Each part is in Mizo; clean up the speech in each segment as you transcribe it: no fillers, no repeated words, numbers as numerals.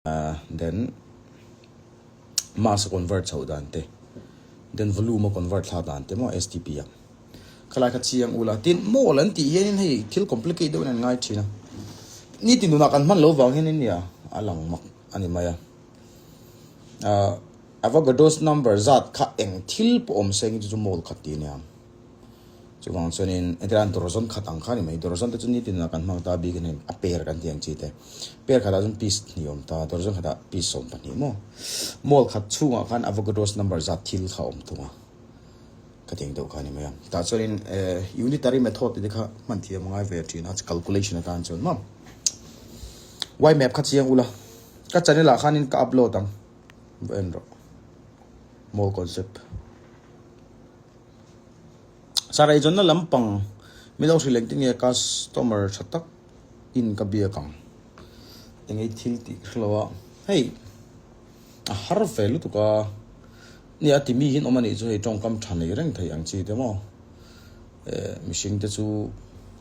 Then mass a convert chhoh dan te, then volume a convert thlak dan te maw STP ah. Khalai kha chiang ula, tin mall an tih hianin hei thil complicate deuhin an ngai thin a. Nitin nunah kan hman lo vang hianin nia a lang mak a ni mai a. Avogadro's number zat kha eng thil pawh awm se engin chu chu mall khat tih a nia. Chuvang chuanin entirah dawrzawn khat ang kha a ni mai. Dawrzawn te chu nitin ah kan hmang ta bik a ni. A per kan tih ang chi te. Per khatah chuan piece hnih a awm ta. Dawrzawn khatah piece 12 maw. Mall khat chhungah khan Avogadro's number zat thil kha a awm thung a. Khatiang deuh kha a ni mai a. Tah chuanin eh unitary method tih te kha hman thiam a ngai ve thin a calculation atan chuan maw. Y map kha chiang ula. Ka channel ah khanin ka upload ang. Va en rawh. Mall concept. Sarai zawnna lampang min lo hrilh engtin nge customer tha tak in ka biak ang engei thil tih ka hrelo a hei a har ve lutuk a nia ti mi hian awm a nih chu hei tawngkam tha nei reng thei ang chi te maw eh mihring te chu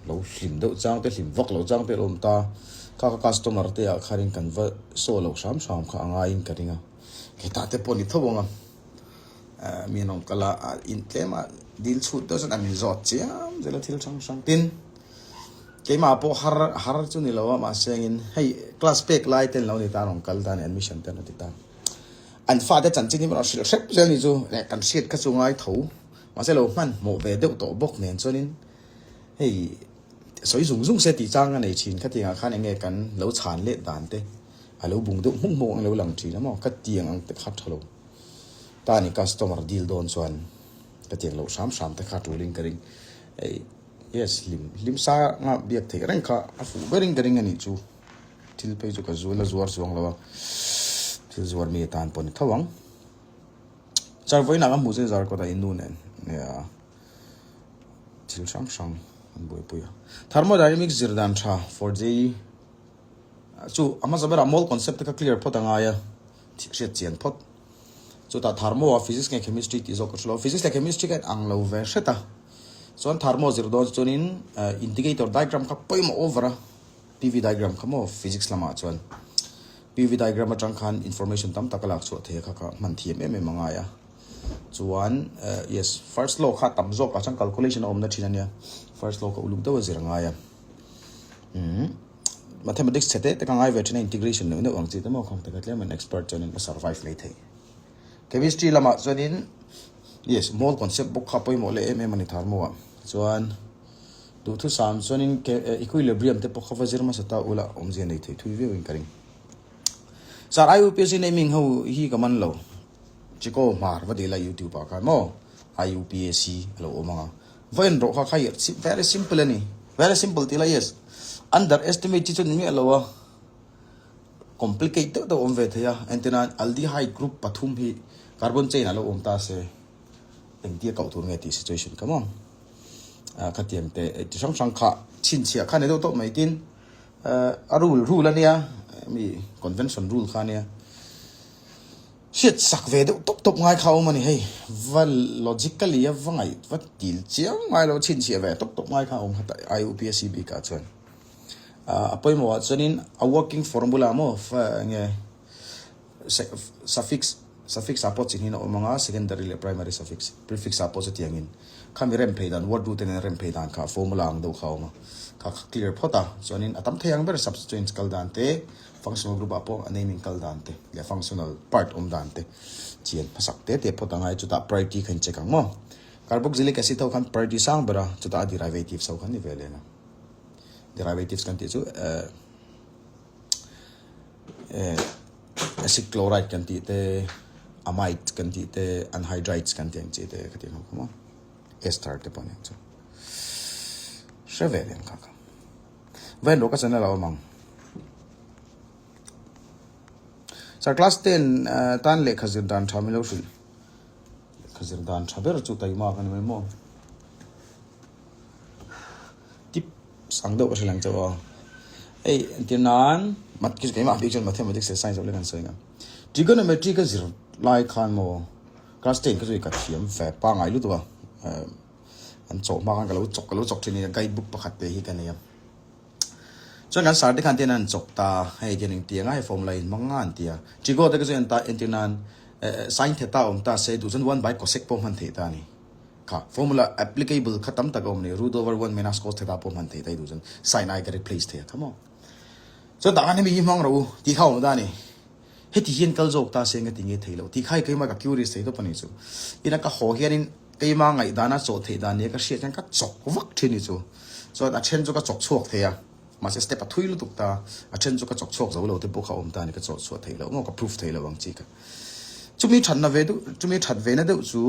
lo hlim deuh chang te hlim vak lo chang te a lo awm ta kha ka customer te ah khanin kan va saw lo hram hram kha a ngaiin ka ring a hetah te pawh a ni tho ang a. Mi an awm kal a, in tlem a dil chhut deuh chuan an in zawt chiam zel a thil hrang hrang tin keimah pawh har har chu ni lo a mahse engin hei class pek lai te an lo ni ta an rawn kal ta a ni admission te an rawn ti ta an fate chanchin hi rawn hrilh hrep zel ni chu leh kan hriat kha chu ngai tho mahse lo hmanhmawh ve deuh tawh bawk nen chuanin hei sawi zung zung se tih chang a nei thin khatiangah khan eng nge kan lo chhan let dan te a lo bung deuh hmuk hmuk ang lo lang thin a maw ka tiang ang te kha tha lo. Ta ni customer deal dawn chuan ka tiang loh hram hram te kha tulin ka ring. Ei yes hlim hlim sa nga biak theih reng kha a fuh berin ka ring a nih chu. Thil phei chu ka zu la zuar chuang lo a, thil zuar mi atan pawh ni tho ang. Char vawiinah ka hmuh che Zarkawt ah innu nen nia thil hrang hrang an buaipui a. Thermodynamics zir dan tha for JE chu a hmasa berah mole concept te kha clear phawt a ngai a. Hriat chian phawt. Chutah thermo a physics nge chemistry tih zawk ka hre lo. Physics leh chemistry kha ang lo ve hret a. Chuan thermo zir dawn chuanin indicator diagram kha pawimawh over a. PV diagram kha maw physics lamah chuan. PV diagram atang khan information tam tak a lak chhuah thei a kha kha hman thiam em em a ngai a. Chuan yes first law kha tam zawk ah chuan calculation a awmna thin a nia. First law kha uluk deuh a zir a ngai a. Umm. Mathematics chhe te te ka ngai ve thin a, integration neuh neuh ang chi te maw khang te kha tlem an expert chuanin a survive mai thei. Chemistry lamah chuanin yes mole concept bawk kha pawimawh leh em em a ni thar maw ah chuan duhthusam chuanin equilibrium te pawh kha va zir hmasa ta ula awmzia nei thei thui viau in ka ring. Sir IUPAC naming ho hi ka man lo. Chiko hmar va dil a youtube ah khan maw IUPAC a lo awm ang a. Va en rawh kha kha very simple a ni. Very simple tih la yes. Underestimate chi chu ni miah lo a. Complicate deuh deuh awm ve thei a. Entirnan aldehyde group pathum hi carbon chain ah lo awm ta se engtia koh tur nge tih situation kha maw. Khatiang te ti hrang hrang kha chhinchhiah kha ni deuh tawp mai tin a rule rule a nia mi convention rule kha a nia. Hriat sak ve deuh tawp tawp ngai kha a awm a ni hei, va logically a va ngaih va til chiang ngai lo chhinchhiah ve tawp tawp ngai kha a awm kha ta IUPAC bik ah chuan. A pawimawh ah chuanin a working formula maw enge suffix suffix ah pawh chi hnin a awm ang a secondary leh primary suffix prefix ah pawh chutiangin khami rem phei dan word root te nen rem phei dan kha formula ang deuh kha a awm a kha kha clear phawt a chuanin a tam thei ang ber substituents kal dan te Functional group ah pawh a naming kal dan te leh functional part awm dan te chian hmasak te te phawt angai chutah priority kha in check ang maw. Carboxylic acid ho khan priority sang ber a chutah a derivatives ho khan ni ve leng a. Derivatives kan tih chu eh eh acid chloride kan tih te amide kan tih te anhydrides kan tih ang chi te khatiang ho kha maw ester te pawh aniang chu hre ve leng kha kha. Vain rawh ka channel a awm ang. Sir class 10 eh, tan lehkha zir dan tha min lo hrilh. Lehkha zir dan tha ber chu taima ka ni mai maw. Tips ang deuh ka hrilh ang chauh a. Hei entir nan mat ki keimah bik chuan mathematics leh science leh kan sawi ang. Trigonometry ka zir lai khan maw class 10 ka chu ka thiam ve pangai lutuk a. Eh, An chawh hma khan ka lo chawk ka lo chawk thin a ni a, guide book pakhat te hi ka nei a. Chuan kan sir te khan tian an chawk ta, hei tian engtiang a hei formula in hmang nga an ti a. Trigo te kha chu en ta entir nan sin theta awm ta se duh chuan one by cosec pawh hman theih ta a ni. Kha formula applicable kha tam tak a awm a ni, root over one minus cos theta pawh hman theih ta i duh chuan sin ai ka replace thei a kha maw. Chuan tah khan hemi hi hmang rawh u tih kha a awm ta a ni. Heti hian kal zawk ta se nga ti nge thei loh tih kha hi keimah ka curious thei tawp a ni chu. Ina ka haw hianin keimah ngaihdana chawh theih dan nia ka hriat hian ka chawk vak thin ni chu. Chuan a then chu ka chawk chhuak thei a, mahse step a thui lutuk ta, a then chu ka chawk chhuak zo lo te pawh kha awm ta a ni, ka chawh chhuah theih loh maw ka proof thei lo ang chi kha. Chumi thatna ve deuh, chumi that ve na deuh chu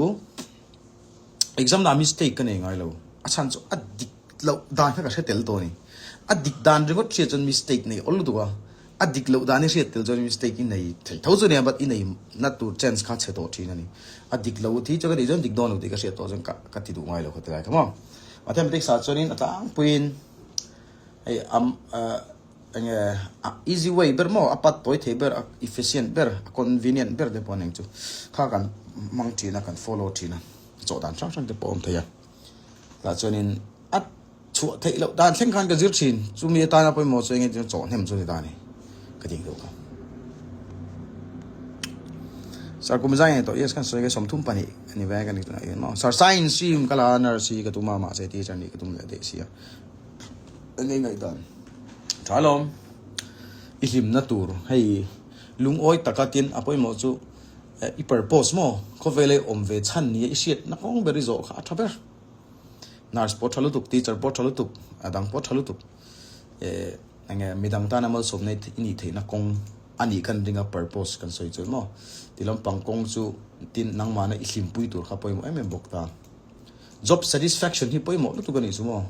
exam na mistake ka nei ngai lo, a chhan chu a dik loh dan kha ka hre tel tawh a ni. A dik dan ringawt hriat chuan mistake nei awl lutuk a. A dik loh dan i hriat tel chuan mistake i nei thei tho chu nia but i nei na tur chance kha chhe tawh thin a ni. A dik lo thi chu ka tih chuan dik dawn lo tih ka hriat tawh chuan ka ka ti duh ngai lo kha ti lai kha maw. Mathematics ah chuanin a tlangpuiin hei am ah enge a easy way ber maw a pat tawi thei ber a efficient ber a convenient ber te pawh a eng chu kha kan hmang thin a kan follow thin a chawh dan hrang hrang te pawh a awm thei a. Tah chuanin a. Chhuah theih loh dan thleng khan ka zir thin. Chumi atana pawimawh chu enge tiin chawh hnem chu ni ta a ni ka tih duh kha. Sir kum zai nei tawh yes kan sawi ke 32 a ni ve ka ni tunah hian maw. Sir science stream ka la a nurse hi ka tum a mahse teacher nih ka tum leh daih sia. Enge ngaihdan tha alawm i hlimna tur hei lungawi taka tin a pawimawh chu i purpose maw khawvela i awm ve chhan nia i hriatna kawng ber i zawh kha a tha ber. Nurse pawh tha lutuk, teacher pawh tha lutuk, a dang pawh tha lutuk. Eh, enge midang tana malsawmna i nih theihna kawng a nih kan ring a purpose kan sawi chu maw. Ti lampang kawng chu tin nangmahna i hlimpui tur kha pawimawh em em bawk ta. Job satisfaction hi pawimawh lutuk a nih chu maw.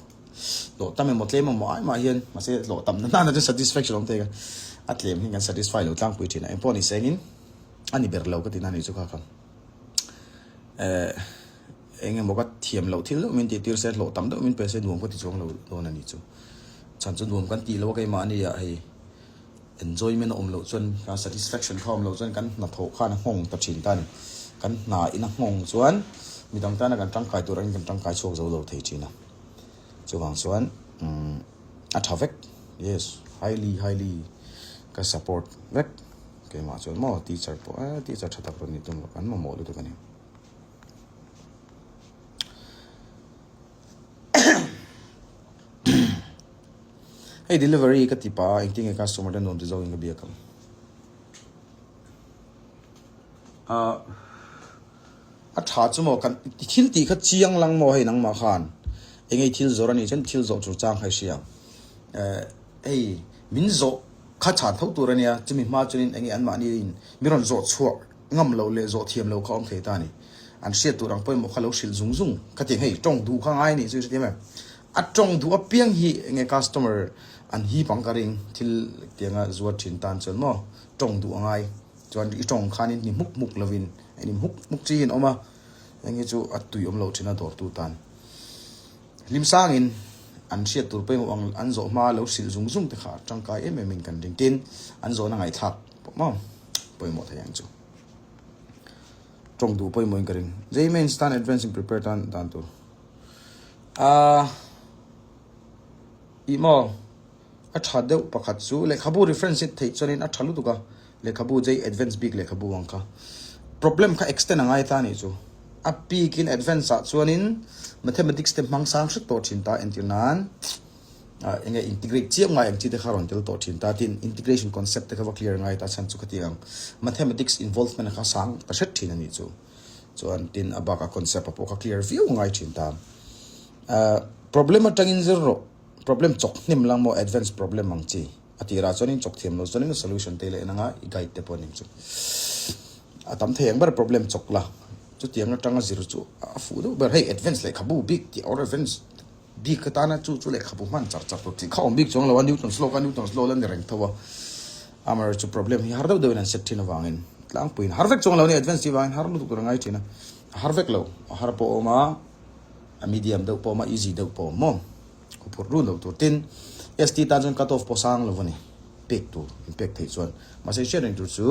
Hlawh tam emaw tlem emaw ai mah hian mahse hlawh tam na nana chu satisfaction awm thei ka a tlem hi kan satisfy lo tlangpui thin a. Engpawh ni sengin a ni ber lo ka ti na nih chu kha kha. Eh. Eng emaw ka thiam loh thil deuh min tih tir se, hlawh tam deuh min pe se nuam ka ti chuang lo dawn a ni chu. Chhan chu nuam kan tih loh a keimah ania hei enjoyment a awm loh chuan ka satisfaction kha a awm loh chuan kan hnathawh khan a nghawng ta thin ta a ni. Kan hna in a nghawng chuan midang tana kan tangkai tur angin kan tangkai chhuak zo lo thei thin a. Chuvang chuan umm a tha vek yes highly highly ka support vek keimah chuan maw teacher pawh eh teacher tha tak rawn ni tum loh kan mamawh lutuk a ni. Hei delivery ka ti pah a engtin nge customer te nuam ti zawk in ka biak ang. Ah a tha chu maw kan thil tih kha chiang lang maw hei nangmah khan eng ei thil zawrh a nih chuan thil zawh tur chang kha i hria ang. Eh hei min zawh kha chhan tho tur a nia chumi hma chuanin eng nge anmahni in mi rawn zawh chhuah Ngam loh leh zawh thiam loh kha awm thei ta a ni. An hriat tur ang pawimawh kha lo hrilh zung zung. Ka ti hei, tawng duh kha ngai a nih chu i hrethiam em? A tawng duh apiang hi enge customer an hip ang ka ring, thil tianga zuar thin tan chuan maw tawng duh a ngai. Chuan i tawng khanin ni hmuk hmuk lovin a ni hmuk hmuk chi in awm a, enge chu a tui awm lo thin a dawrtu tan. Hlim sangin an hriat tur pawimawh ang an zawh hma lo hrilh zung zung te kha tangkai em em in kan ring. Tin, an zawhna ngaihthlak pawh maw. Pawimawh thei ang chu. Tawng duh pawimawh in ka ring. Jay Mains tan advance in prepare tan dan tur. Ah ih maw a tha deuh pakhat chu lehkhabu reference hi theih chuanin a tha lutuk a lehkhabu Jay advance bik lehkhabu ang kha. Problem kha extend a ngai ta nih chu. A peak in advance ah chuanin mathematics te hmang sang hret tawh thin ta entir nan. Ah enge integrate chiam ngai ang chi te kha rawn tel tawh thin ta tin integration concept te kha va clear ngai ta chhan chu khati ang mathematics involvement kha sang ta hret thin a nih chu chuan tin a bak a concept a pawh kha clear viau ngai thin ta ah problem atangin zir rawh problem chawk hnem lang maw advance problem ang chi a tirah chuanin chawk thiam lo chuanin solution te leh en anga i guide te pawh a ning chu a tam thei ang ber problem chawk la chutiang atanga zir chu a fuh deuh ber hei advance lehkhabu bik tih or advance Bik atana chu chu lehkhabu hman char char tur tih kha awm bik chuang lo a, Newton's law kha Newton's law la ni reng tho a, amaherawhchu chu problem hi har deuh deuhin an set thin avangin tlangpuiin har vek chuang lo a ni, advance tih vangin har lutuk tur a ngai thin a, a har vek lo, a har pawh a awm a, a medium deuh pawh a awm a, easy deuh pawh a awm maw, khuphurh run loh tur tin ST tan chuan cut off pawh sang lo a ni, pek tur in pek theih chuan mahse hriat reng tur chu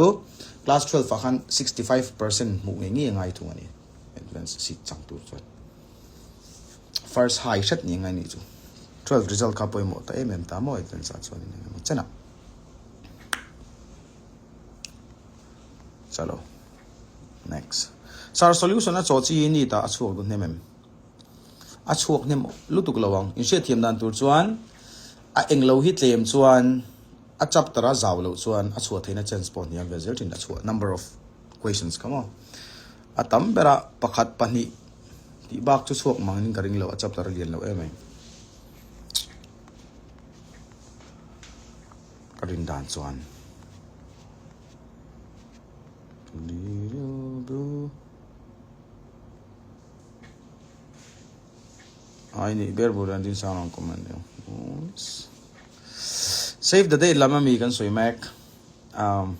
class 12 ah khan 65% hmuh ngei ngei a ngai thung a ni, advance seat chang tur chuan. First high hret ni ngai nih chu. 12 result kha pawimawh ta em em ta maw advance ah chuan in engemaw chen ah. Chalo. Next. Sir solution a chaw chi ni ta a chhuak duh hnem em? A chhuak hnem lutuk lo ang. In hriat thiam dan tur chuan a englo hi tlem chuan a chapter a zau loh chuan a chhuah theihna chance pawh hniam ve zel thin a chhuah number of questions kha maw. A tam berah pakhat pahnih tih bak chu chhuak mangin ka ring lo a chapter a lian lo em ai. Ka rin dan chuan. Ai nih ber bur an Rinsang ang comment deuh. Save the date lam ami kan sawi mek. Um,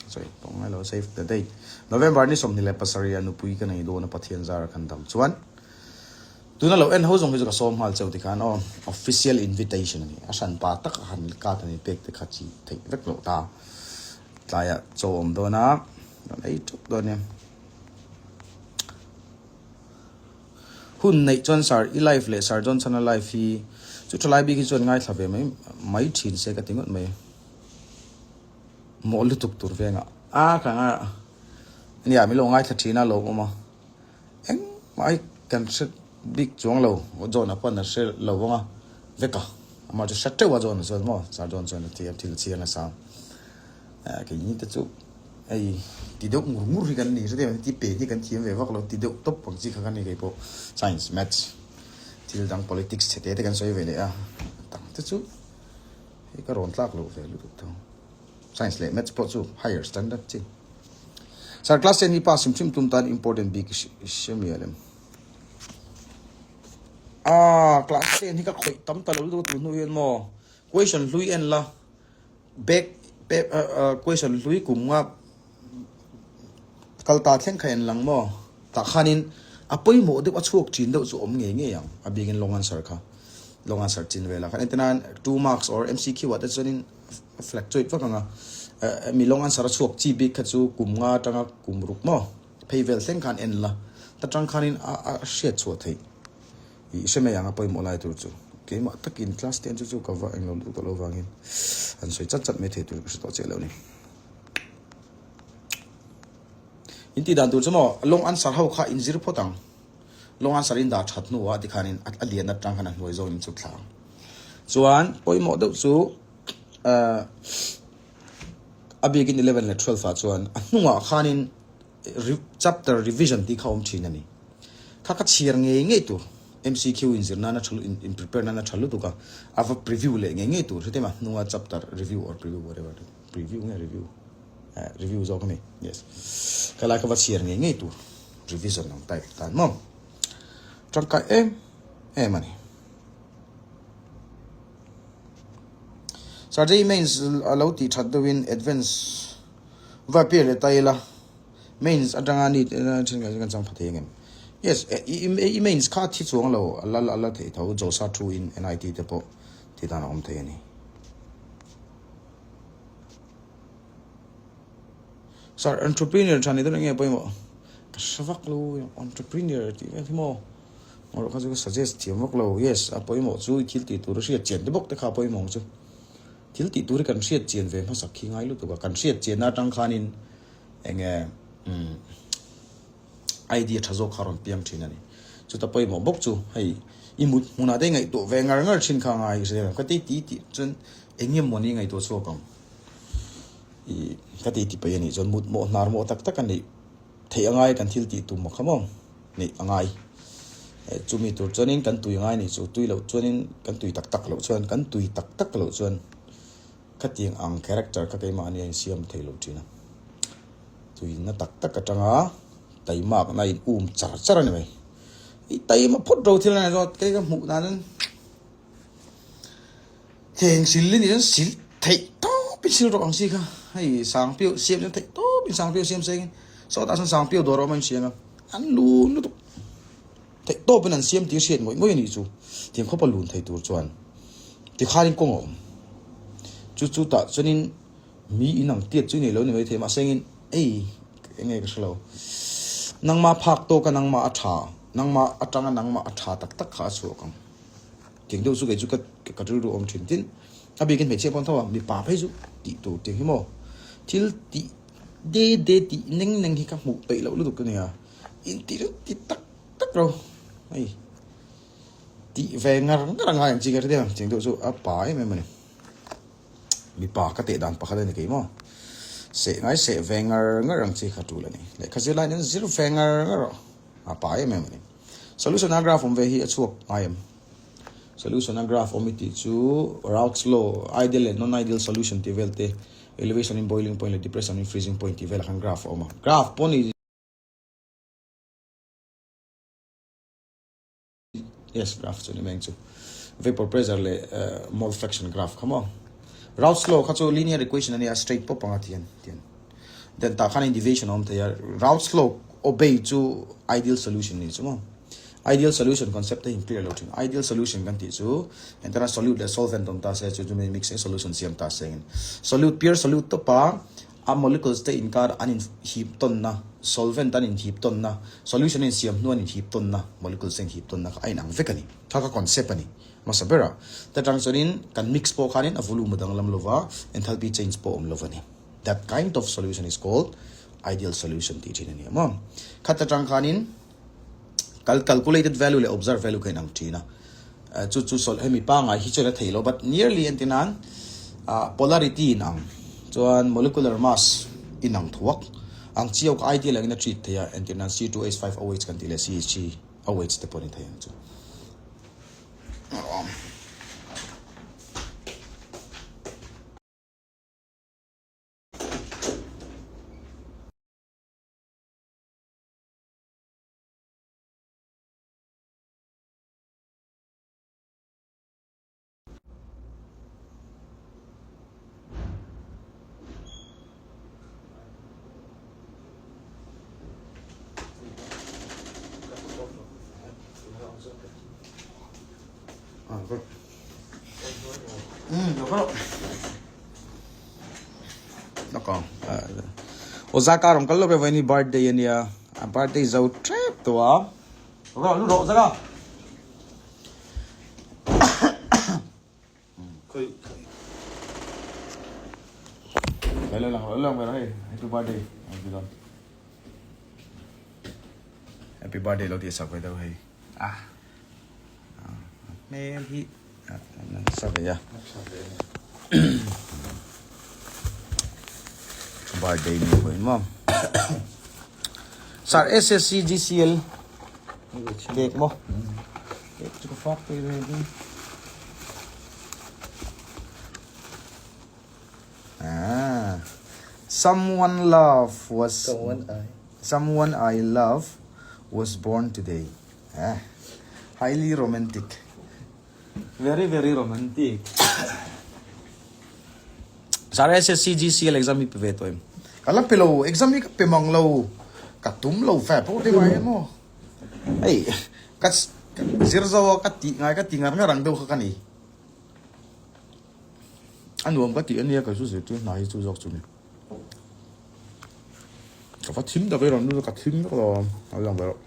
sorry, tawng ngai lo save the date. November ni 27 a nupui ka nei dawn a Pathian zar kan dam chuan. Tuna lo en ho zawng hi chu ka sawm nghal cheu tikhan aw official invitation ani. A hran pa tak a han card ani pek te kha chi theih vek loh ta. Tlaiah chaw awm dawn a, rawn ei ṭeuh dawn nia. Hun neih chuan Sir i life leh Sir Johnson-a life hi chu ṭhalai bik hi chuan ngaithla ve mai mai ṭhin se ka ti ngawt mai. Maw lutuk tur vengah a ka ngai a, nia min lo ngaithla ṭhin a lawmawm a. Engmah hi kan hre bik chuang lo, John-a pawn a hre lo vang a, vek a, amah chu hre teuh a John-a chuan maw, Sir John chuan a ti a, thil a chhiar nasa a, keini te chu hei ti deuh ngur ngur hi kan ni hre em, ti pen hi kan thiam ve vak lo, ti deuh tawp ang chi kha kan ni kei pawh, science, maths, thil dang politics chhe te te kan sawi ve leh a, dang te chu hei ka rawn tlak loh ve lutuk tho. Science leh Maths pawh chu higher standard chi. Sir class ten hi pass hrim hrim tum tan important bik i hre mial em? Ah, class ten hi ka khawih tam ta lo lutuk a tun hnu hian maw question hlui en la back question hlui kum nga Kal ta thleng kha en lang maw? Tah khanin a pawimawh deuh a chhuak thin deuh chu awm ngei ngei ang, a bikin long answer kha. Long answer chin velah khan entir nan two marks or MCQ ah te chuanin a fluctuate vak ang a, mi long answer a chhuak chi bik kha chu kum nga atanga kum ruk maw phei vel thleng khan en la, ta tang khanin a a hriat chhuah theih i hre mai ang a pawimawh lai tur chu. Keimah takin class ten chu chu ka va englo lutuk tawh lo vangin an sawi chat chat mai thei tur ka hre tawh chiah lo ni. In tih dan tur chu maw long answer ho kha in zir phawt ang. Long answer in dah that hnuah tikhanin a lian atang khan a hnuai zawngin in chhuk thla ang. Chuan pawimawh deuh chu eh a bikin 11 leh 12 ah chuan a hnungah khanin chapter revision tih kha awm thin a ni. Kha ka chhiar ngei ngei tur MCQ in zir nana tha in prepare nana tha lutuk a a va preview leh ngei ngei tur hetiang a hnunga chapter review or preview whatever. Preview nge review? Eh, review zawk ani. Yes. Ka lai ka va chhiar ngei ngei tur. Revision ang type tan maw. Tangkai em em ani. Sir J mains a lo tih that deuhin advance va appear leh ta ila. Mains atanga ni then kan chang pha thei angem. Yes, i mains kha thi chuang lo a la la thei tho Josa thu in NIT te pawh ti dan a awm thei ani. Sir, entrepreneur tha ni dawn enge pawimawh? Ka hre vak lo, entrepreneur tih vel hi maw? Ngawrh kha chu ka suggest thiam vak lo. Yes, a pawimawh chu i thil tih tur a hriat chian te bawk te kha a pawimawh ang chu. Thil tih tur hi kan hriat chian ve hmasak khi ngai lutuk a, kan hriat chianna atang khanin enge umm idea tha zawk kha a rawn piang thin a ni. Chuta pawimawh bawk chu hei i mut hmunah te i ngaihtuah ve ngar ngar thin kha a ngai ka hre ka ti ti tih chuan eng nge mawni ngaihtuah chhuak ang i ka ti ti paih a nih chuan mut mawh hnar mawh tak tak a neih theih a ngai kan thil tih tum a kha maw neih a ngai chumi tur chuanin kan tui ngai nih chu tui loh chuanin kan tui tak tak loh chuan kan tui tak tak loh chuan Khatiang ang character kha keimahni a insiam thei lo thin a. Tuina tak tak atanga taimakna in um char char a ni mai. I taima phawt ro thil a ni zawt kei ka hmuh dan in theng sil i nih chuan sil theih tawp in sil rawh ang si kha. Hei sangpiau siam chuan theih tawp in sangpiau siam seng in sawtah sawn sangpiau dawr a awm a insiam a an lun lutuk. Theih tawpin an siam tih hriat ngawih ngawih a nih chu. Tiang khawpa lun thei tur chuan tikhanin kawng a awm. Chu chu tah chuanin mi in ang tiat chu i nei lo ni maithei mahse engin ei eng nge ka hre lo. Nangmah phak tawka nangmah a tha, nangmah atanga nangmah a tha tak tak kha a chhuak ang. Tiang deuh chu kei chu ka ka rilru awm thin tin a bikin hmeichhia pawn tho a mipa phei chu tih tur tiang hi maw thil tih de de tih neng neng hi ka hmuh peih loh lutuk ka nia intih ringawt ti tak tak ro hei tih ve ngar ngar a ngai ang chi ka hre deuh ang tiang deuh chu a pa em em a ni. Mipa ka teh dan pakhat a ni kei maw? Seh ngai seh ve ngar ngar ang chi kha tul a ni. Lehkha zir laiin an zir ve ngar ngar rawh. A pa em em a ni. Solution a graph awm ve hi a chhuak ngai em? Solution a graph awm i tih chu Raoult's law, ideal leh non-ideal solution tih vel te, elevation in boiling point leh depression in freezing point tih velah khan graph a awm a. Graph pawh ni. Yes, graph chu ni mai ang chu. Vapor pressure leh mole fraction graph kha maw. Raoult's law kha chu linear equation a nia, straight pawp anga tihian tihian. Then tah khan in deviation a awm thei a, Raoult's law obey chu ideal solution ni chu maw. Ideal solution concept te hi in clear lo thin. Ideal solution kan tih chu engtana solute leh solvent awm ta se chu chumi mix in solution siam ta se engin. Solute pure solute tawpa A molecules te inkar an inhip tawnna, solvent an inhip tawnna, solution a insiam hnu an inhip tawnna, molecules te inhip tawnna kha a inang vek a ni. Kha kha concept a ni hmasa ber a. Ta tang chuanin kan mix pawh khanin a volume a danglam lova, enthalpy change pawh a awm lova ni. That kind of solution is called ideal solution tih thin a ni a maw. Kha ta tang khanin Kal calculated value leh observed value kha inang thin a. Chu chu sol hemi pangai hi chuan a thei lo but nearly entir nan polarity inang chuan molecular mass inang thuak ang chiau kha ideal angin a treat thei a entir nan C2H5OH kan tih leh CH3OH te pawh a ni thei ang chu. Ozaka rawn kal lawk e vawiin hi birthday a nia a birthday zo tep tawh a rawh lu rawh zaka happy birthday happy birthday lo tih sak ve deuh hei ah hmel hi sa ve a birthday ni pawh in maw sir SSC GCL cake maw cake chu ka fak pui ve ding ah someone love was Someone I. someone I love was born today Eh highly romantic very very romantic Sir SSC GCL exam hi pe ve tawh em ka la pe lo exam hi ka pe mang lo ka tum lo fe pawh te mai emaw hei ka zir zo a ka tih ngai ka ti ngar ngar ang deuh kha ka ni a nuam ka tih ania ka zu zirtir hna hi chu zawk chu ni. Ka va thim tak e rawn lut a ka thim vek lo a a lang ve reuh.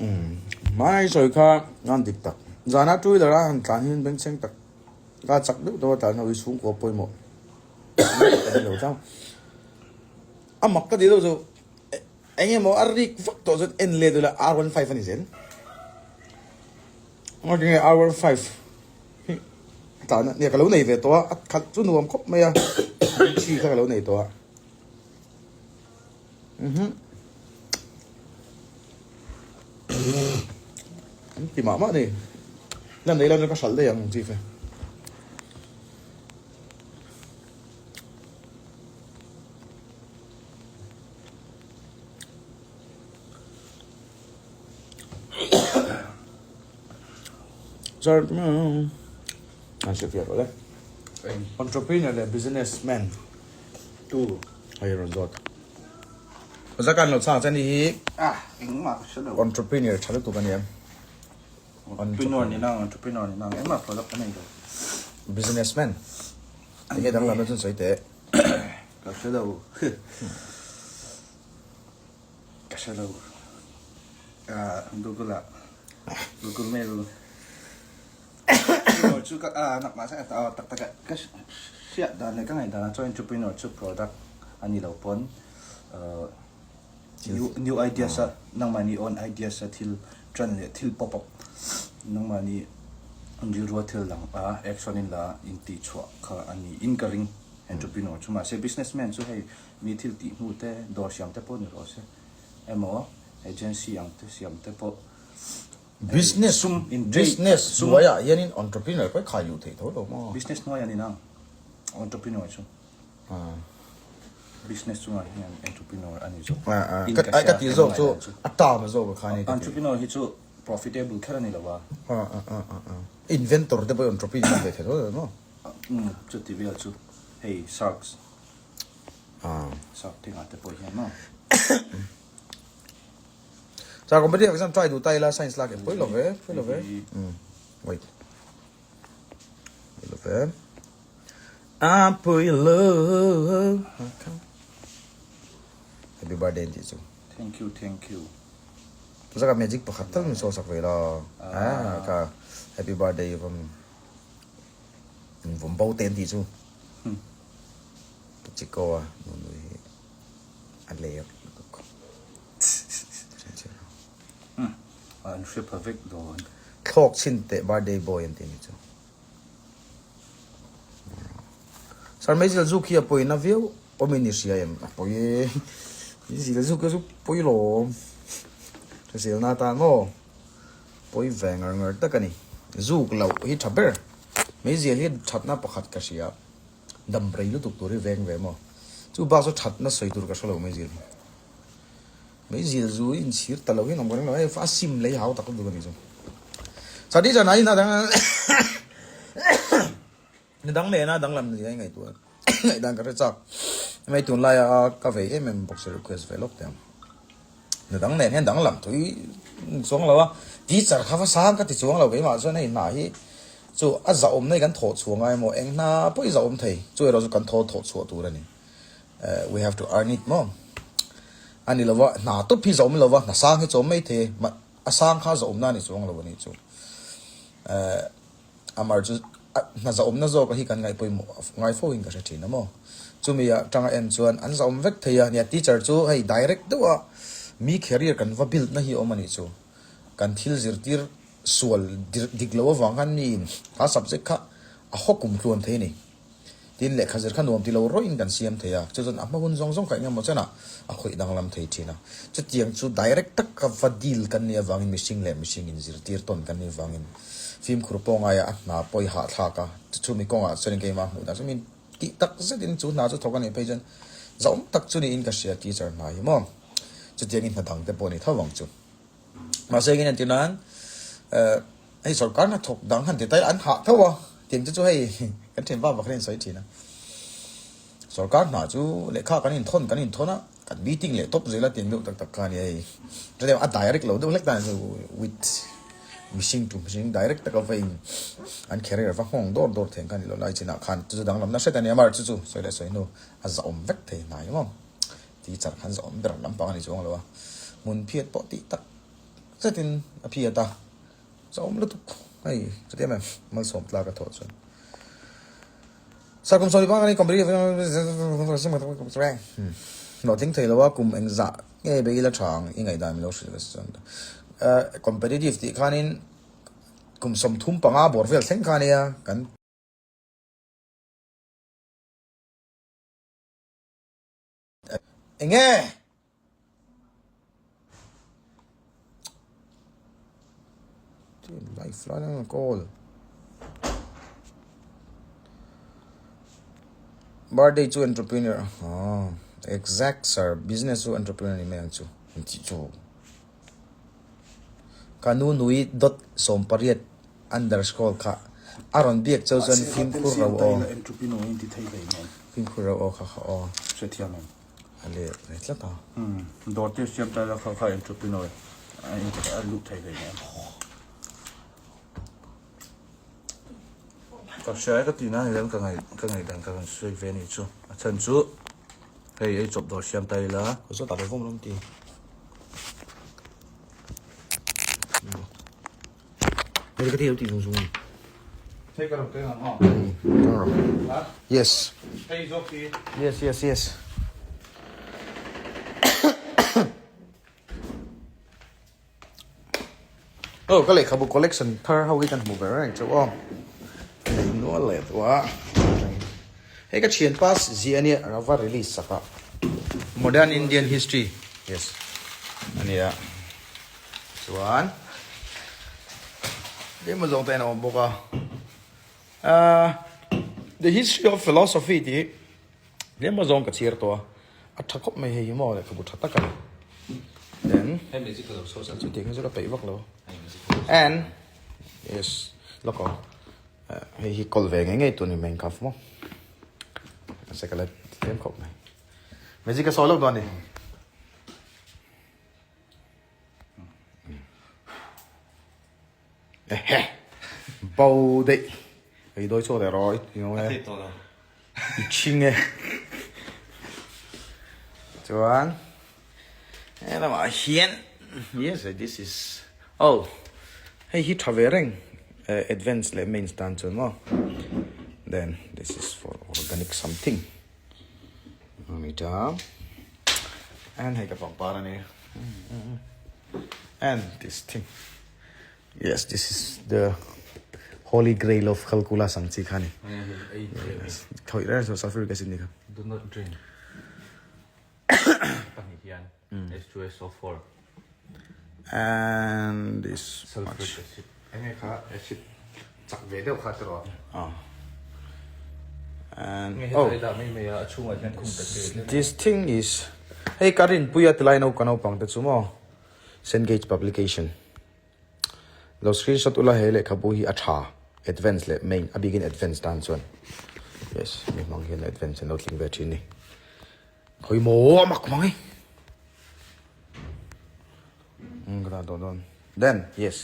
Umm hmai sawi kha a dik tak zana two wheeler a han tlan hian bengchheng tak a chak deuh deuh a tlan ho hi chhungkua pawimawh a ni lo tlang a mak ka tih deuh chu. Eng emaw a rik vak tawh chuan en let ula R15 a ni zel. Ngatinge nge R15 hi tlan a nia ka lo nei ve tawh a, a khalh chu nuam khawp mai a, chi kha ka lo nei tawh a. Mhm. An ti mah mah ni. La nei lo ka hralh daih ang chief e. Entrepreneur leh businessman Tu hei rawn zawt. Zakan lo chhang chuan hi Ah, engmah ka hre lo. Entrepreneur tha lutuk a nia. Entrepreneur ni nang, entrepreneur ni nang engmah product a nei lo. Businessman. Enge danglam na chuan sawi teh. Ka hre lo. hre lo. Google ah Google mail Entrepreneur chu ka ah nakmah sang ah tak tak ah ka hriat dan leh ka ngaih dan ah chuan entrepreneur chu product a ni lo pawn new new ideas a nangmahni own ideas a thil tan leh thil pop up nangmahni rilrua thil dang a action in la intih chhuah kha a ni in ka ring entrepreneur chu mahse businessman chu hei mi thil tih hnu te dawr siam te pawh ni rawh se emaw agency ang te siam te pawh Business sum in trade business sum hnuaiah hianin entrepreneur pawh i khai luh theih tho lo maw? Business hnuaiah ni nang entrepreneur chu business chungah hian entrepreneur a ni zawk in Ka ka ai hria ka tih ka zawk chu ngaihdan chu a term zawk a kha a ni ka ti. Entrepreneur hi chu profitable kher a ni lo a. Inventor te pawh hi entrepreneur ve thei tho lo maw? Umm chuti vel chu hei sharks shark thingah te pawh hian maw. Sir competitive exam try duh ta ila science lak em pawi lo ve pawi lo ve wait pawi lo ve a pawi lo happy birthday tih chu thank you thank you zaka magic pakhat tal min saw sak ve la ah ka happy birthday vam vawm bo te an tih chu chiko a nunui hi a ler lutuk. An hre pha vek dawn. Thlawk chhin teh birthday boy an ti ni chu. Sir Meizel zuk hi a pawina viau awmin i hria em? A pawi e. Meizel zuk hi chu pawi lawm. Hriselna atan maw? Pawi ve ngar ngar tak a ni. Zuk loh hi tha ber. Meizel hi thatna pakhat ka hria. Dam rei lutuk tur hi veng ve maw? Chu bak chu thatna sawi tur ka hre lo mai zil hi. Mai zil zu hi inchhir ta lo hian awm ka ring lo hei a sim lei hau tak lutuk a ni chu. Sadi zan ah ina dang ni dang nena danglam ni a ngaihtuah ngaihdan ka hre chak. Hmei tunlai a ka vei em em bawk si request ve lawk teh ang. Ni dang nen hian danglam thui chuang lo a, teacher kha va sang ka ti chuang lo keimah chuan hei hna hi chu a zahawm na hi kan thawh chhuah ngai maw eng hna pawh hi zahawm thei chu erawh chu kan thaw thawh chhuah tur a ni we have to earn it maw a ni lova hna tawp hi zahawm lova hna sang hi chawm mai thei a sang kha zahawm na a ni chuang lo a nih chu Amar chu hna zahawmna zawka hi kan ngaih pawimawh ngai fo in ka hre thin a maw. Chumi ah tanga en chuan an zahawm vek thei a, nia teacher chu hei direct deuh a mi career kan va build na hi awm a nih chu. Kan thil zirtir sual dik loh avang khan mi in kha subject kha a haw kum tluan thei a ni. Tin, lehkha zir kha nuam ti lo rawih in kan siam thei a, chu chuan a hma hun zawng zawng kha eng emaw chenah a khawih danglam thei thin a. Chutiang chu direct taka va deal kan nih avangin mihring leh mihring in zirtir tawn kan nih avangin fimkhur pawh ngaia a hna pawh i hahthlak a, chumi kawngah chuanin keimah hmuh dan chu min tih tak zetin chu hna chu thawk a nih phei chuan zahawm tak chu niin ka hria teacher hna hi maw. Chutiangin hna dang te pawh a ni tho ang chu. Mahse engin entir nan eh hei sorkar hnathawk dang han ti ta ila an hah tho a tiang te chu hei kan thian vak vak hian sawi thin a. Sorkar hna chu lehkha kan inthawn kan inthawn a kan meeting leh tawp zel a tiang deuh tak tak kha a ni hei. Chutia a direct lo deuh hlek dan chu with mihring to mihring direct taka va in an career va nghawng dawr dawr thei ang kha a ni lo lai chinah khan chu chu danglamna hret a ni a mar chu chu sawi leh sawi hnu a zahawm vek thei hnai maw. Teacher khan zawm ber lampang a ni chuang lo a, hmun phiat pawh tih tak zetin a phiat a, zawm lutuk hei chuti em em malsawm tlak a thawh chuan. Sir kum sawmli panga ni competitive hlawhtling thei lo a kum engzah nge bei ila tha ang i ngaihdan min lo hrilh ve chuan competitive tih khanin kum 35 bawr vel thleng kha ania kan Enge? Life lai ang call. Birthday chu entrepreneur. Oh, exact sir. Business chu entrepreneur ni mai ang chu. Ti chu. Ka nu nui dot 18 underscore kha a rawn biak cheu chuan fimkhur ro aw. Fimkhur ro aw kha kha aw. Hrethiam em? A leh ve tlat a. Dawr te siam ta ila kha kha entrepreneur a luh thei hlei nen. Ka hria e ka tih nan hian ka ngaih ka ngaihdan ka rawn sawi ve anih chu. A chhan chu hei ei chawp dawr siam ta ila. Ka zawt a lo vawm rawng ti. Hei ka ti zung zung. Hei ka rawn keng ang aw. Keng rawh. Ha? Yes. Hei zawk hi. Yes, yes, yes. Oh, ka lehkhabu collection thar ho hi kan hmu ber reng chauh aw. Nei nual leh tawh a. Hei ka thian pass zia ania rava release sak a. Modern Indian History. Yes. Ania. Chuan tlem azawng te in a awm bawk a. Ah, The History of Philosophy tih hi tlem azawng ka chhiar tawh a. A tha khawp mai hei hi maw lehkhabu tha tak a ni. Then chutiang hi chu ka peih vak lo. And yes, lawk aw. Hei hi kawl ve ngei ngei tur ni mai kha maw. Mahse ka la tlem khawp mai. Magic ka sawi lawk dawn a ni. Ehe bo daih ei dawi chhuak leh rawh i ngo e i chhing e chuan he lamah hian yes this is oh hei hi tha ve reng advance leh mains tan chuan maw then this is for organic something. Ani ta and hei ka pangpar ani and this thing yes this is the holy grail of calculus ang chi kha ni thawih reng chu sulfuric acid ni kha do not drink pahnih hian H2SO4 and this sulfuric acid enge kha acid chak ve deuh kha tiraw ah and oh dah mai mai a a chhungah hian khum ta che this thing is hei ka rinpui a tilai naupang naupang te chu maw Cengage publication lo screenshot ula he lehkhabu hi a tha advance leh main a bikin advance tan chuan yes mi hmang hian advance an lo tling ve thin ni Khawi maw a mak mang e. Ka dan dawn dawn. Then, yes,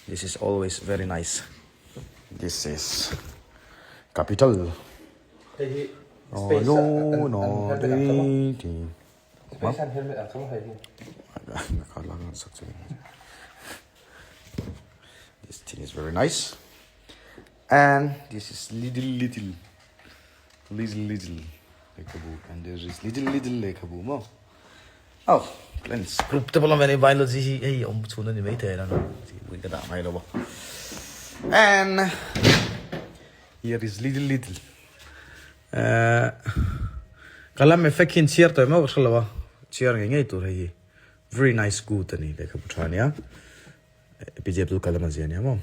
this is always very nice. This is capital. Hei hi Oh, space no, an no, helmet ang kha maw? di, di. Space an helmet ang kha maw hei hi? This thing is very nice. And this is little, little. Little little lehkhabu and there is little little lehkhabu maw oh lens group te pawh lam hian biology hi hei awm chhun a ni maithei a ui ka dah ngai lo a and here is little little eh kalam effect hi an chhiar tawh em aw ka hre lo a chhiar ngei ngei tur hei hi very nice good a ni lehkhabu tha ania APJ Abdul Kalam a zia ania maw.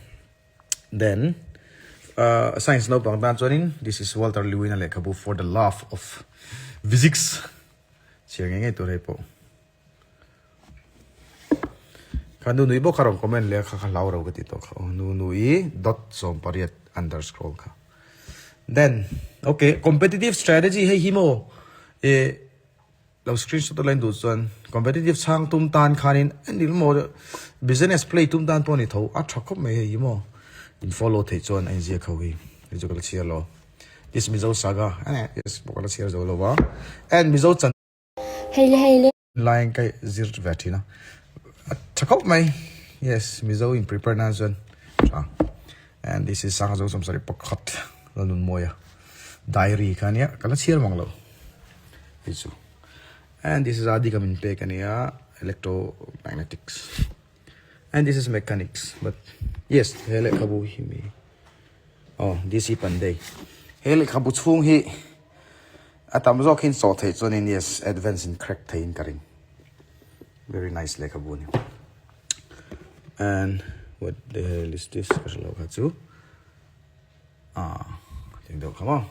Then uh, science naupang tan chuanin this is Walter Lewin a lehkhabu for the love of physics chhiar ngei ngei tur hei pawh. Kha nu nui bawk kha rawn comment leh kha kha hlau ro ka ti tawh kha aw nu nui dot 18 underscore kha. Then okay competitive strategy hei hi maw eh Lo screenshot a la induh chuan competitive chhang tum tan khanin enil maw business play tum tan pawh a ni tho a tha khawp mai hei hi maw in follow theih chuan a inziak ho hi hei chu ka la chhiar lo this Mizo saga eh yes pawh ka la chhiar zo lo a and Mizo chan Hei le hei le. Laiin ka zir ve thin a a tha khawp mai yes Mizo in prepare nan chuan tha and this is Sangha Zo 71 Lalnunmawia diary kha ania ka la chhiar mang lo. Hei chu and this is adi ka min pek ania electromagnetics and this is mechanics but yes he lehkhabu hi mi oh DC Pandey he lehkhabu chhung hi a tam zawk hin sawh theih chuanin yes advance in crack theihin ka ring very nice lehkhabu ani and what the hell is this ka hre lo kha chu. Ah, tiang deuh kha maw.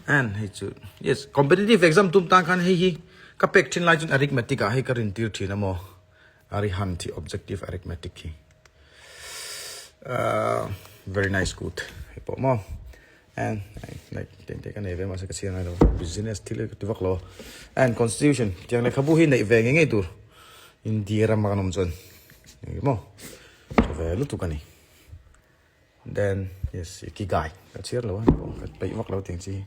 And hei chu, yes, competitive exam tum tan khan hei hi ka pek thin lai chuan arithmetic ah hei ka rin tir thin a maw. Arihant hi objective arithmetic hi. Uh, very nice good hei pawh maw. And like tiang te ka nei ve mahse ka chhiar ngai lo. Business thil ka ti vak lo. And constitution tiang lehkhabu hi neih ve ngei ngei tur. India ram a kan awm chuan. Eng maw. Tha ve lutuk a ni. Then yes ikigai ka chhiar lo a ni pawh ka peih vak lo tiang chi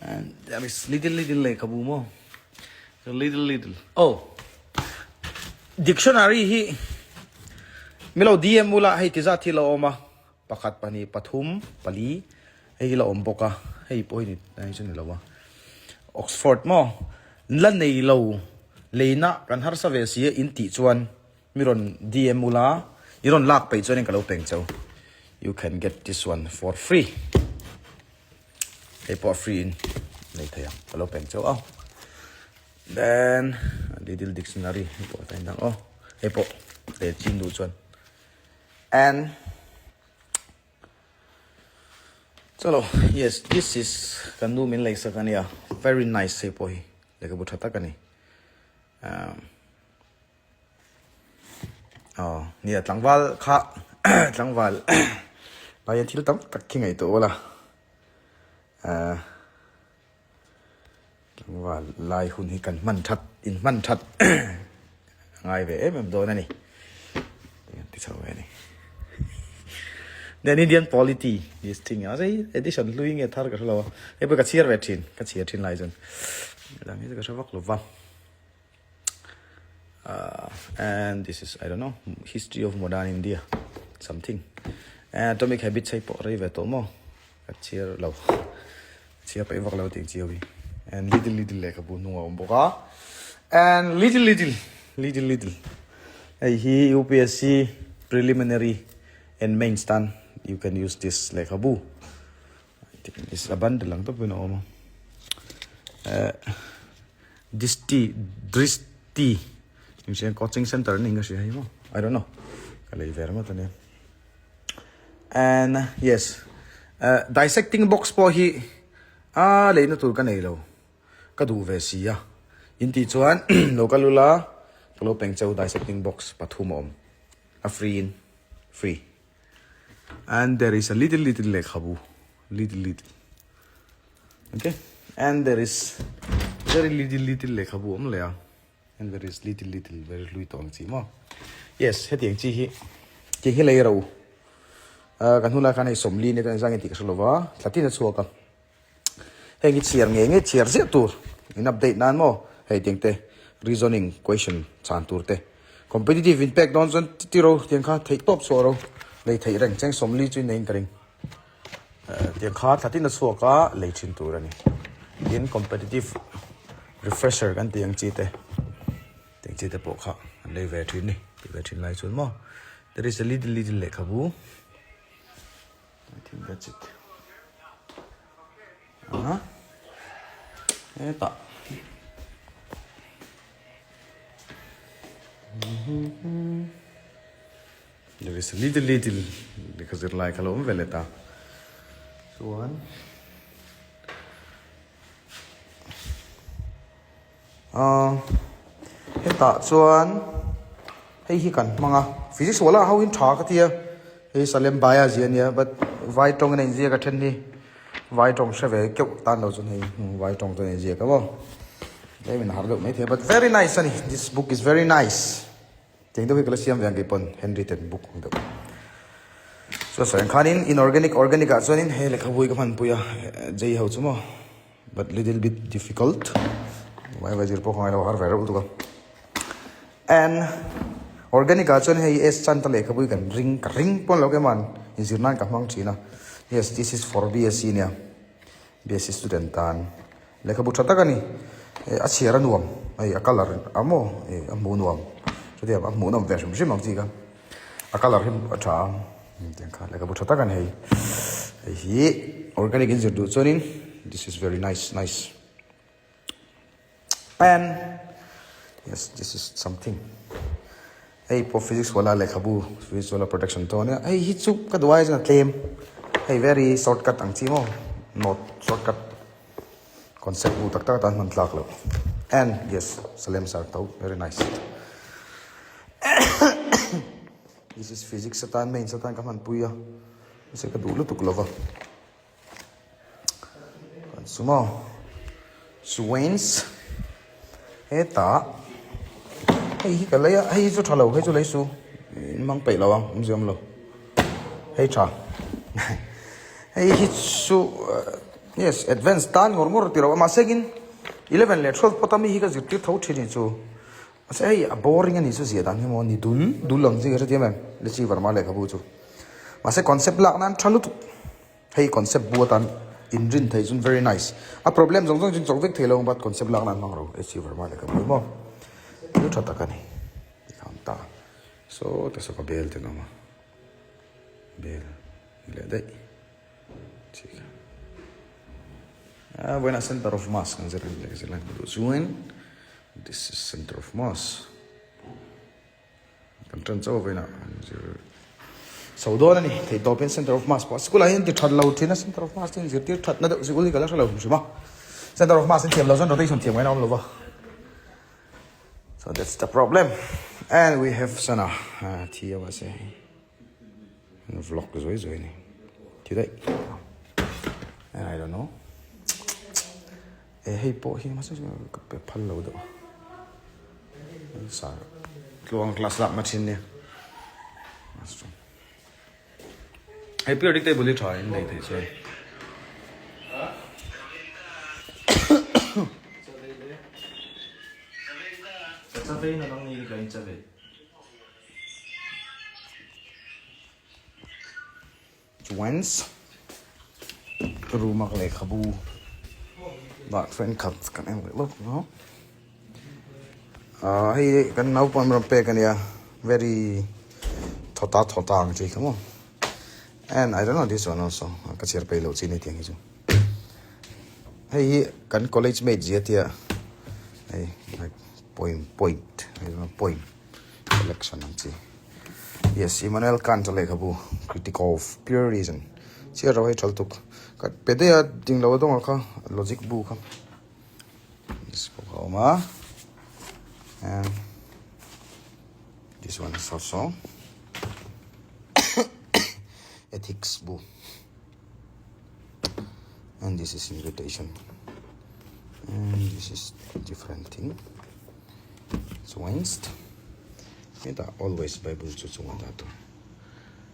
and there is little little lehkhabu maw little little oh dictionary hi. Milo DM ula hei ti zat hi la awm a, pakhat pahnih pathum pali hei hi la awm bawk a, hei pawh hi ni hei chu ni lo a. Oxford maw la nei lo leina kan harsa ve si a in tih chuan mi rawn DM ula i rawn lak peih chuanin ka lo peng cheu. You can get this one for free. Hei pawh a free in nei thei ang ka lo peng cheu a. Then little dictionary hei pawh ta indang aw hei pawh leh chin duh chuan and chalo yes this is kan nu min leisak ania very nice hei pawh hi lehkhabu tha tak ani um aw nia tlangval kha tlangval lai hian thil tam tak khi ngaihtuah ula ah. Tlangval lai hun hi kan hman that in hman that a ngai ve em em dawn a ni. Ti chho ve a ni. Then Indian polity this thing a sei edition hlui nge thar ka hre lo a. Hei pawh ka chhiar ve thin ka chhiar thin lai chuan dang hi chu ka hre vak lo va. Uh, and this is I don't know history of modern India something. And atomic habits hei pawh rei ve tawh maw ka chhiar lo. Chhia paih vak lo tih chiau hi. And little little lehkhabu hnung a awm bawk a. And little little little little hei hi UPSC preliminary and mains tan you can use this lehkhabu. This is a bundle ang tawpin a awm a. Eh Disti Dristi coaching center ni ka hria hei maw I don't know ka lei ve ringawt ania. And yes, uh, dissecting box pawh hi a leina tur ka nei lo. Ka duh ve si a. In tih chuan lo kal ula ka lo peng cheu dissecting box pathum a awm. A free in free. And there is a little little lehkhabu. Little little. Okay. And there is very little little lehkhabu awm leh a. And there is little little very hlui tawh ang chi maw. Yes, hetiang chi hi tiang hi lei ro. Uh, kan hunlai khan hei sawmli nia chuan engzang in tih ka hre lova, thla tin a chhuak a. Heng hi chhiar ngei ngei chhiar ziah tur in update nan maw hei tiang te reasoning question chhan tur te. Competitive in pek dawn chuan ti ro tiang kha theih tawp chhuah ro lei theih reng cheng sawmli chu in nei in ka ring. Uh, tiang kha thla tin a chhuak a lei thin tur a ni. Tin competitive Refresher kan tih ang chi te tih chi te pawh kha an lei ve thin ni tih ve thin lai chuan maw there is a little little lehkhabu I think that's it ah hetah there is a little little lehkha zir lai kha lo awm ve leh ta chuan. Ahh hetah chuan hei hi kan hmang a physics wala ho in tha ka tia hei Salem Bhai a zia ania but vai tawng in a inziak a then hi vai tawng hre ve keuh tan lo chuan hei vai tawng chuan a inziak a maw tlem in a har deuh maithei a but very nice a ni this book is very nice. Tiang deuh hi ka la siam ve ang kei pawn handwritten book ang deuh. Chuan sawi ang khanin inorganic organic ah chuanin hei lehkhabu hi ka hmanpui a J ho chu maw but little bit difficult vai vai zir pawh ka ngailo har ve reuh lutuk a. And organic ah chuan hei S chanta lehkhabu hi kan ring ka ring pawn lo keman inzir nan ka hmang thin a. Yes this is for BSc nia. BSc student tan lehkhabu tha tak a ni. Eh a chhiar a nuam hei a colour a maw eh a hmuh nuam chutiang a hmuh nawm ve hrim hrim ang chi kha a colour hi a tha a tiang kha lehkhabu tha tak a ni hei. Hei hi organic in zir duh chuanin this is very nice nice. And yes this is something hei pawh physics wala lehkhabu physics wala production tawh ania hei hi chu ka duh ai chuan a tlem hei very shortcut ang chi maw note shortcut concept bu tak tak atan hman tlak loh and yes Salem sir tho very nice this is physics atan mains atan ka hmanpui a mahse ka duh lutuk lova. Kan sumo Swains hetah hei hi ka lei a hei hi chu tha lo hei chu lei su in mang peih lo ang awmzia awm lo hei tha hei hi chu yes advance tan ngawr ngawr tih loh a mahse in eleven leh twelve pawt a mi hi ka zirtir tho thin hi chu. Mahse hei a boring a nih chu zia dan hi maw ni dul dul ang chi ka hrethiam em H G Verma lehkhabu chu. Mahse concept lak nan tha lutuk. Hei concept bu atan inrin thei chuan very nice. A problem zawng zawng chu chawk vek thei lo but concept lak nan hmang ro H G Verma lehkhabu hi maw thil tha tak a ni. Tikhan ta saw ta saw ka bel te an awm a bel ni leh daih. Ah, buena center of mass kan zir leh zir lai duh chuan this is center of mass kan tan chauh veina an zir chho dawn a ni thei tawpin center of mass pawh sikul ah hian ti that lo thin a center of mass te zirtir that na deuh sikul hi ka la hre lo hrim hrim a center of mass in thiam lo chuan rotation thiam ngaina awm lo va so that's the problem and we have sana thi a mahse Vlog zuai zuai ni. Thi daih. And I don't know. E hei pawh hi masa ka pe phal lo deuh. Sar tluang class lak na thin nia. Hei periodic table hi tha in nei thei chuan. Chavei na nang ni ka in chavei. Chuans room a lehkhabu dah thenkhat kan en leh lawk a ah hei kan naupang rawn pek ania very thawta thawta ang chi kha maw and I don't know this one also ka chhiar peih loh chi ni tiang hi chu hei hi kan college mate zia tia hei like poem point I don't know poem. Collection ang chi. Yes, Immanuel Kant a lehkhabu Critique of Pure Reason. Chhiar ro hei thal tuk. Ka pe daih a ding lo a dawng a kha logic bu kha. This pawh kha a awm a. And this one is also ethics bu. And this is invitation. And this is different thing. Chuanst hetah always bible chu chunga dah tur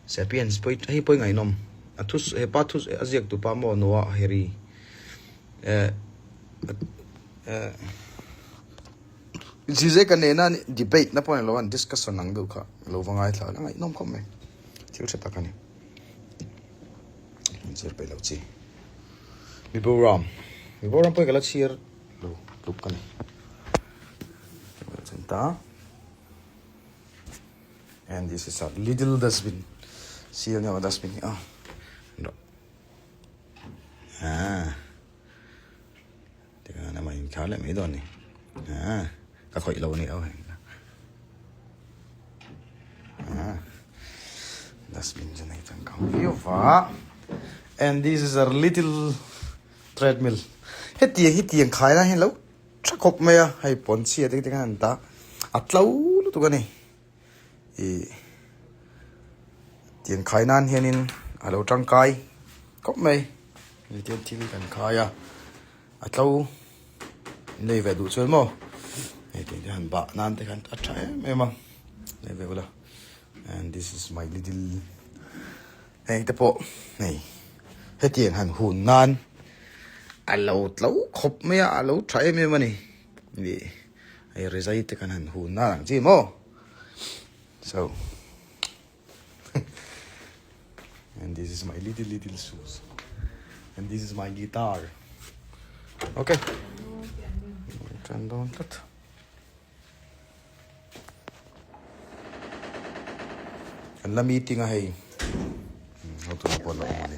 sapiens pawh hei pawh i ngaihnawm a thu hepa thu a ziak tu pa maw Noah Harry eh eh Zizek a nena debate na pawh ni lo an discussion ang deuh kha lo va ngaithla a ngaihnawm khawp mai thil tha tak a ni an chhiar peih lo chi Mizoram Mizoram pawh hi ka la chhiar lo tluk ka ni ta and this is a little dustbin seal nge dustbin hi a ah tikhan amah in khar leh mai dawn ni ah ka khawih lo ani oh ah dustbin chu nei tangkang viau va and this is a little Treadmill hetiang hi tiang khai lai hian lo tha khawp mai a hei pawn chhia te te khan an dah a tlo lutuk a ni ih tiang khai nan hianin a lo tangkai khawp mai tiang thil kan khai a a tlo nei ve duh chuan maw hei tiang te han bah nan te khan a tha em em a nei ve ula and this is my little. Heng te pawh hei hetiang han hun nan a lo tlo khawp mai a, a lo tha em em a ni. Ih hei rizai te kan han hun nan ang chi maw? So and this is my little little shoes and this is my guitar. Okay. Tan dawn tlat. Kan la meeting a hei. Hotu pawh la awm a ni.